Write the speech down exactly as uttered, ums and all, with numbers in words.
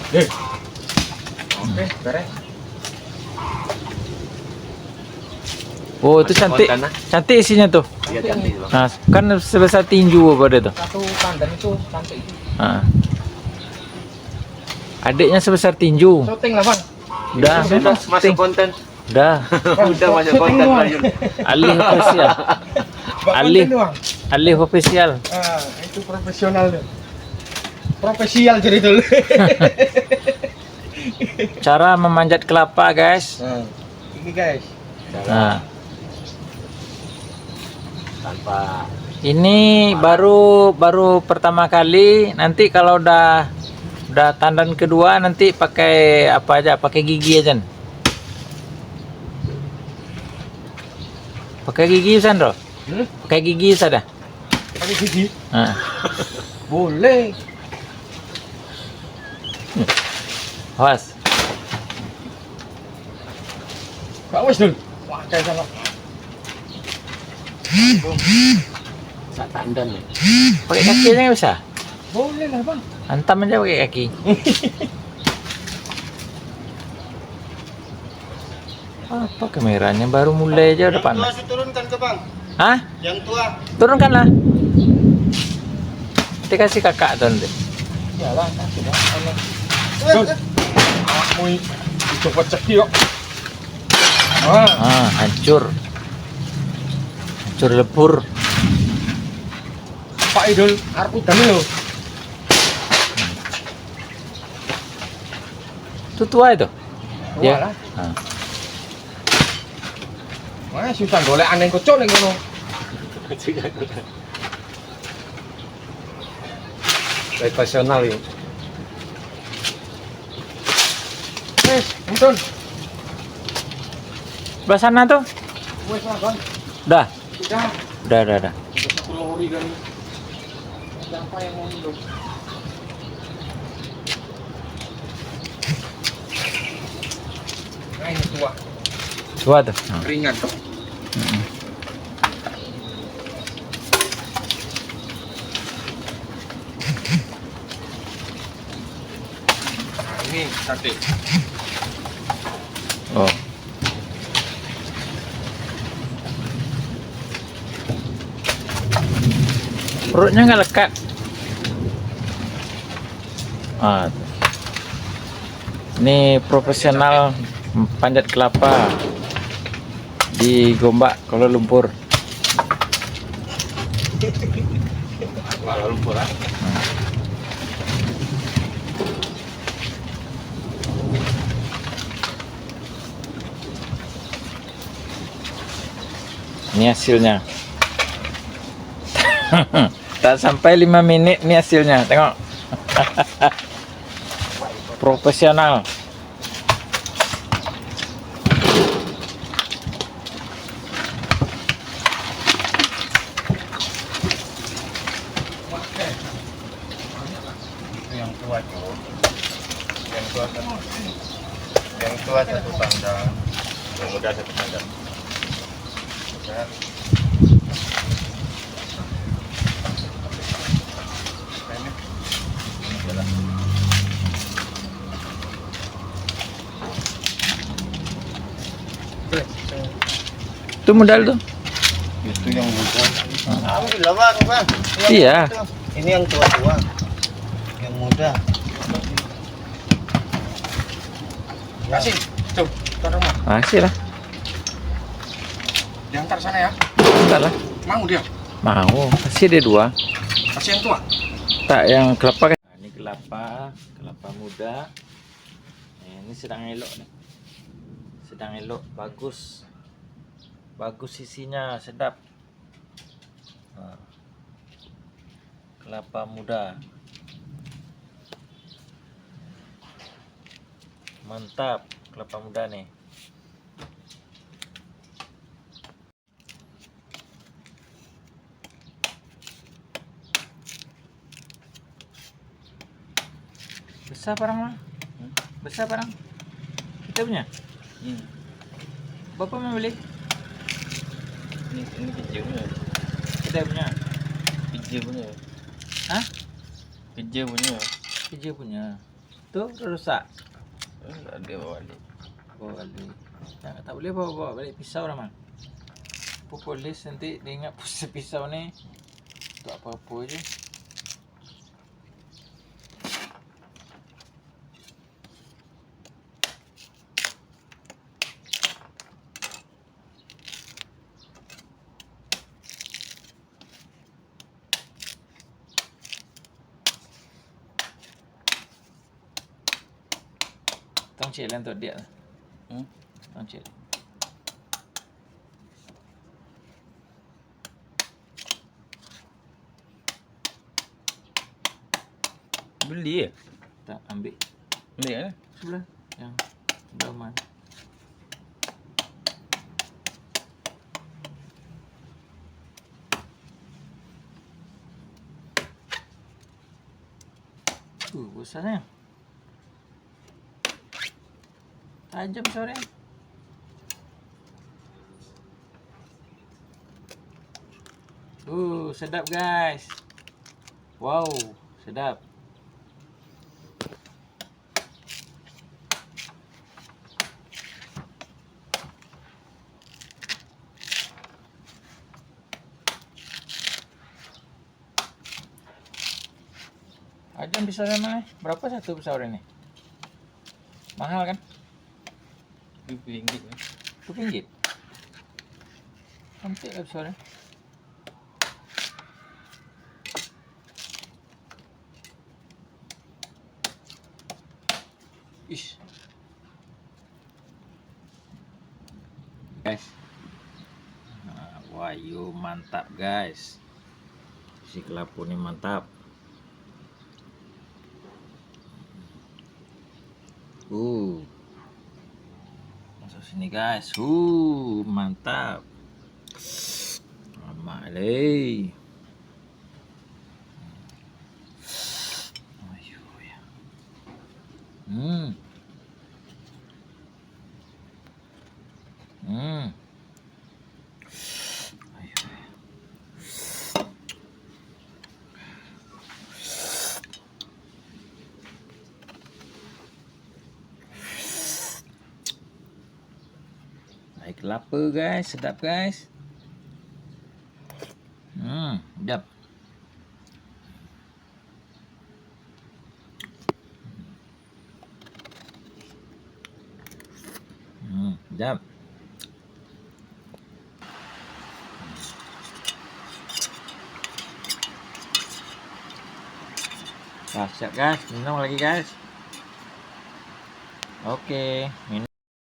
Oke, beres. Oh, itu cantik. Cantik isinya tuh. Iya, cantik, Bang. Nah, kan sebesar tinju apa dia tuh? Satu tandan itu cantik. Ah. Adiknya sebesar tinju. Syuting lah, Bang. Udah, memang masuk syuting. Konten. Udah. Udah masuk konten, Bang. Alih official. Alih, Alih official. Ah, itu profesional tuh. Profesional jadi dulu. Cara memanjat kelapa, guys. Nah, ini, guys. Nah. Tanpa ini baru, baru pertama kali, nanti kalau udah, udah tandan kedua, nanti pakai apa aja, pakai gigi aja. Pakai gigi, Sandro? Hmm? Pakai gigi saja. Pakai gigi? Ah. Boleh. Awas. Kak, wes, Dul. Wah, kayak salah. Sak tandan nih. Pakai kaki aja nggak bisa? Boleh lah, Bang. Hantam aja pakai kaki. Apa kameranya, baru mulai aja udah panas. Yang tua turunkan ke, Bang. Hah? Yang tua. Turunkanlah. Nanti kasih kakak tuh nanti. Iyalah, kasih lah. Dul. Awak mui. Itu pecah kio. Ah. Ah, hancur. Hancur lebur. Pak Idul, arep udan lo. Itu tua itu? Tua lah. Ah. Wah, susah golek aneh kocok nih kono. Profesional ini. Wes, Anton. Sebelah sana tuh. Wes lah, Bang. Dah. Udah. Udah, udah, udah. Udah satu lori kan. Siapa yang mau minum? Nah, ini tua. Tua tuh. Ringan. Mm-mm. Nah, ini sate. Oh. Perutnya nggak lekat. Ah, tuh. Ini profesional panjat kelapa di Gombak, Kuala Lumpur. Kuala Lumpur, ah. Hmm. Ini hasilnya. Tak sampai lima menit, ini hasilnya. Tengok. Profesional. Itu yang tua, Cuk. Yang tua satu, yang tua satu tandan, yang muda satu tandan. Udah. Ini. Iyalah. Itu modal tuh. Itu yang muda. Ambil lah, Bang, Bang. Yang Iya. Itu. Ini yang tua-tua. Yang muda. Kasih. Tuh, taruh, Bang. Kasih lah. Diangkat sana ya. Enggak lah. Mau dia? Mau. Kasih dia dua. Kasih yang tua. Tak, yang kelapa kan. Nah, ini kelapa, kelapa muda. Eh, ini sedang elok nih. Sedang elok, bagus. Bagus isinya, sedap. Nah. Kelapa muda. Mantap, kelapa muda nih. Besar parang lah. Hmm? Besar parang. Kita punya? Hmm. Berapa membeli? Ini, ini kecil punya. Kita punya? Kecil punya. Hah? Kecil punya. Kecil punya. Tu lah rusak. Eh, tak ada bawa balik. Bawa balik. Tak, tak boleh bawa, bawa balik pisau lah, Mang. Polis nanti dia ingat pisau ni untuk apa-apa je. Tong cek lah untuk dia. Hmm? Tong cek. Beli ya? Tak, ambil. Ambil ya? Sebelah. Yang sebelah mana? Uh, besarnya. Tajam suaranya. Uh, sedap, guys. Wow, sedap. Tajam pisau sana, eh. Berapa satu pisau ini? Mahal kan? Tujuh ringgit, eh. Tujuh ringgit? Cantik lah pisau ni. Ish. Guys. Nah, wah, yo, mantap, guys. Isi kalapo ni mantap. Uh. Masuk sini, guys. Uh, mantap. Amak leh. Hmm. Hmm. Air kelapa, guys, sedap, guys. Hmm, sedap. Hmm, sedap. Nah, siap, guys, minum lagi, guys. Oke, minum.